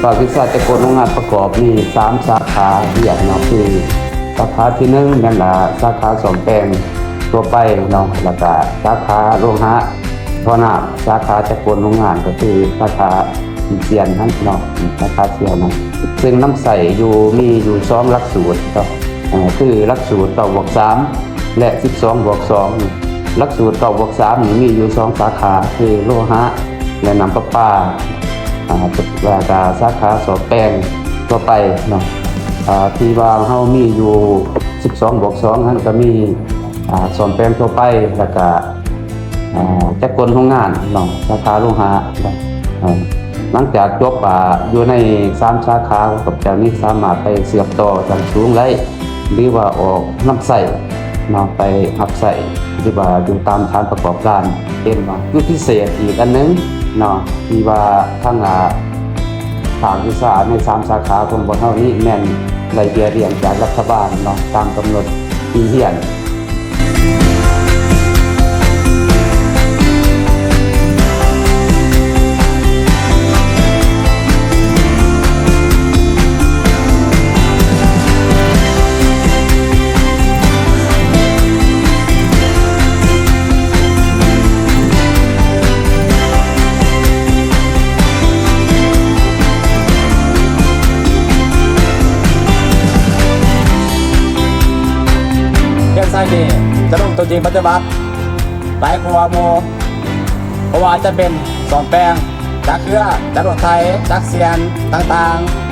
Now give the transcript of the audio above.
ພາກວິຊາຈັກກົນໂຮງງານປະກອບມີສາມສາຂາຮຽນເນາະ ຄືສາຂາທີໜຶ່ງແມ່ນລະສາຂາສ້ອມແປງທົ່ວໄປເນາະ ແລ້ວກະສາຂາໂລຫະທໍ່ນ້ຳ ສາຂາຈັກກົນໂຮງງານ ກໍຄືສາຂາເຊຍນຫັ້ນເນາະ ສາຂາເຊຍນຫັ້ນ ເຊິ່ງນຳໃຊ້ຢູ່ ມີຢູ່ສອງຫຼັກສູດເນາະ ເອີ ຄືຫຼັກສູດເກົ້າບວກສາມ ແລະ ສິບສອງບວກສອງ. ຫຼັກສູດເກົ້າບວກສາມນີ້ມີຢູ່ສອງສາຂາ ຄືໂລຫະ ແລະ ນ້ຳປະປາ ອາ ແລ້ວກະສາຂາສ້ອມແປງທົ່ວໄປເນາະ ອາ ທີ່ວ່າເຮົາມີຢູ່ສິບສອງບວກສອງຫັ້ນ ກະມີ ອາ ສ້ອມແປງທົ່ວໄປ ແລ້ວກະ ອາ ຈັກກົນໂຮງງານເນາະ ສາຂາໂລຫະເນາະ. ອາ ຫຼັງຈາກຈົບ ອາ ຢູ່ໃນສາມສາຂາ ເຮົາກໍຈະມີສາມາດໄປເຊື່ອມຕໍ່ຂັ້ນສູງໄດ້ ຫຼືວ່າອອກນຳໃຊ້ເນາະ ໄປຮັບໃຊ້ ຫຼືວ່າຢູ່ຕາມສະຖານປະກອບການ. ເຫັນວ່າຈຸດພິເສດອີກອັນໜຶ່ງເນາະ ທີ່ວ່າທາງ ອາ ພາກວິຊາໃນສາມສາຂາຂອງພວກເຮົານີ້ ແມ່ນໄດ້ເບ້ຍລ້ຽງຈາກລັດຖະບານເນາະ ຕາມກຳນົດປີຮຽນ. ເຄື່ອງໃຊ້ນີ້ຈະລົງໂຕຈິງປະຕິບັດຫຼາຍກວ່າໝູ່ ເພາະວ່າຈະເປັນສ້ອມແປງຈັກເຮືອ, ຈັກລົດໄຖ, ຈັກສຽນຕ່າງໆ.